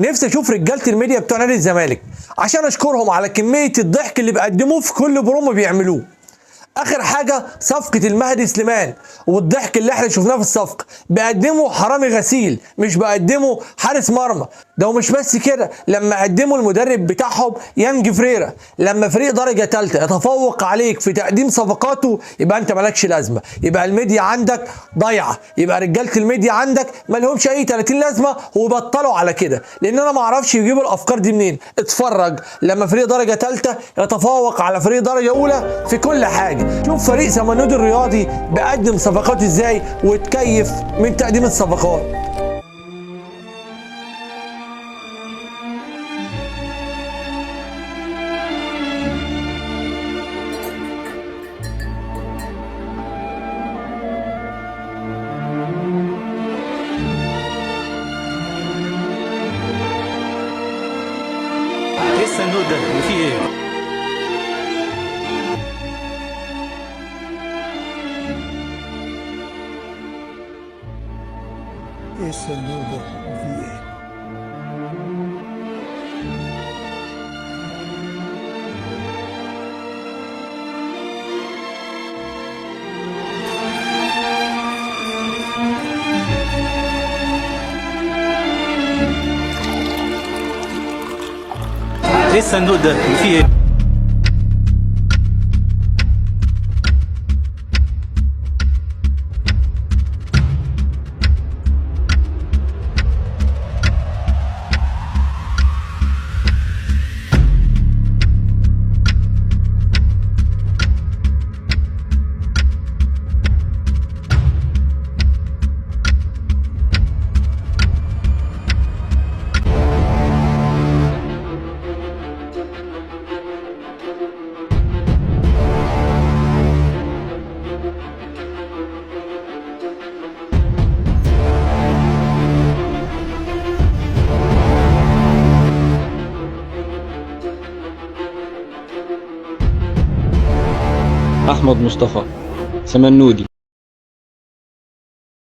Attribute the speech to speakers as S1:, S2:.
S1: نفسي اشوف رجاله الميديا بتوع نادي الزمالك عشان اشكرهم على كمية الضحك اللي بيقدموه في كل برومو بيعملوه. اخر حاجة صفقة المهدي سليمان والضحك اللي احنا شفناه في الصفقة، بيقدموا حرامي غسيل مش بيقدموا حارس مرمى. ده ومش بس كده، لما قدموا المدرب بتاعهم يانج فريرا، لما فريق درجه ثالثة يتفوق عليك في تقديم صفقاته يبقى انت مالكش لازمه، يبقى الميديا عندك ضايعة، يبقى رجاله الميديا عندك مالهمش اي 30 لازمه، وبطلوا على كده. لان انا ما اعرفش يجيبوا الافكار دي منين. اتفرج لما فريق درجه ثالثة يتفوق على فريق درجه اولى في كل حاجة. شوف فريق سمنود الرياضي بيقدم صفقات ازاي وتكيف من تقديم الصفقات.
S2: ايه الصندوق ده وفيه ايه؟
S3: ايه الصندوق ده وفيه ايه؟
S2: ايه الصندوق ده وفيه ايه؟
S4: أحمد مصطفى سمنودي.